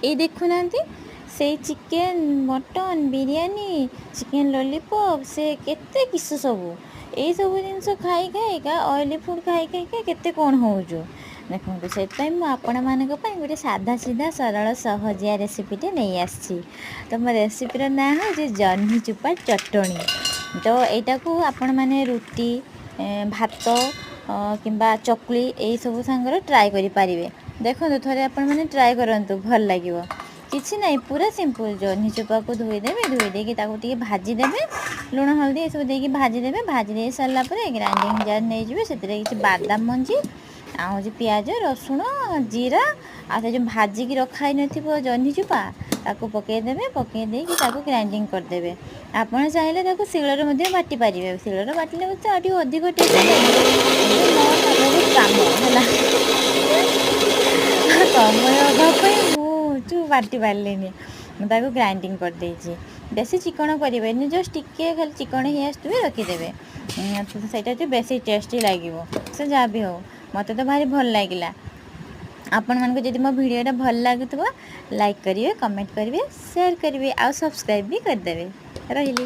ଏଇ ଦେଖୁନାହାନ୍ତି, ସେଇ chicken, mutton, biryani, chicken lollipop, ସେ କେତେ କିସ ସବୁ। ଏଇସବୁ ଜିନିଷ ଖାଇ ଖାଇକା, ଅଏଲି ଫୁଡ଼୍ ଖାଇ ଖାଇକା କେତେ କ'ଣ ହେଉଛୁ ଦେଖନ୍ତୁ। ସେଥିପାଇଁ ମୁଁ ଆପଣମାନଙ୍କ ପାଇଁ ଗୋଟେ ସାଧା ସିଧା, ସରଳ, ସହଜିଆ ରେସିପିଟେ ନେଇ ଆସିଛି। ତ ମୋ ରେସିପିର ନାଁ ହେଉଛି ଜହ୍ନି ଚୁପା ଚଟଣି। ତ ଏଇଟାକୁ ଆପଣମାନେ ରୁଟି, ଭାତ କିମ୍ବା ଚକୁଳି, ଏଇସବୁ ସାଙ୍ଗରେ ଟ୍ରାଏ କରିପାରିବେ। ଦେଖନ୍ତୁ, ଥରେ ଆପଣମାନେ ଟ୍ରାଏ କରନ୍ତୁ, ଭଲ ଲାଗିବ। କିଛି ନାହିଁ, ପୁରା ସିମ୍ପଲ୍। ଜହ୍ନି ଚୋପାକୁ ଧୋଇଦେବେ, ଧୋଇ ଦେଇକି ତାକୁ ଟିକେ ଭାଜିଦେବେ। ଲୁଣ, ହଳଦୀ ଏସବୁ ଦେଇକି ଭାଜିଦେବେ। ଭାଜି ଦେଇ ସାରିଲା ପରେ ଗ୍ରାଇଣ୍ଡିଙ୍ଗ ଜାର୍ ନେଇଯିବେ। ସେଥିରେ କିଛି ବାଦାମ ମଞ୍ଜି ଆଉ ହେଉଛି ପିଆଜ, ରସୁଣ, ଜିରା ଆଉ ସେ ଯେଉଁ ଭାଜିକି ରଖା ହେଇନଥିବ ଜହ୍ନି ଚୋପା, ତାକୁ ପକାଇଦେବେ। ପକାଇ ଦେଇକି ତାକୁ ଗ୍ରାଇଣ୍ଡିଙ୍ଗ କରିଦେବେ। ଆପଣ ଚାହିଁଲେ ତାକୁ ଶିଳରେ ମଧ୍ୟ ବାଟି ପାରିବେ। ଶିଳରେ ବାଟିଲେ ମଧ୍ୟ ଆଉ ଟିକେ ଅଧିକ ଟେଷ୍ଟ ଲାଗିବ। କିନ୍ତୁ ମୋର ନା ବହୁତ କାମ ହେଲା, ସମୟ ଅଭାବ ପାଇଁ ମୁଁ ବାଟି ପାରିଲିନି। ମୁଁ ତାକୁ ଗ୍ରାଇଣ୍ଡିଙ୍ଗ କରିଦେଇଛି। ବେଶୀ ଚିକଣ କରିବେନି, ଜଷ୍ଟ ଟିକେ ଖାଲି ଚିକଣ ହେଇ ଆସୁଥିବେ ରଖିଦେବେ। ସେଇଟା ଟିକେ ବେଶୀ ଟେଷ୍ଟି ଲାଗିବ। ସେ ଯାହା ବି ହେଉ, ମୋତେ ତ ଭାରି ଭଲ ଲାଗିଲା। ଆପଣମାନଙ୍କୁ ଯଦି ମୋ ଭିଡ଼ିଓଟା ଭଲ ଲାଗୁଥିବ, ଲାଇକ୍ କରିବେ, କମେଣ୍ଟ କରିବେ, ସେୟାର କରିବେ ଆଉ ସବସ୍କ୍ରାଇବ୍ ବି କରିଦେବେ। ରହିଲି।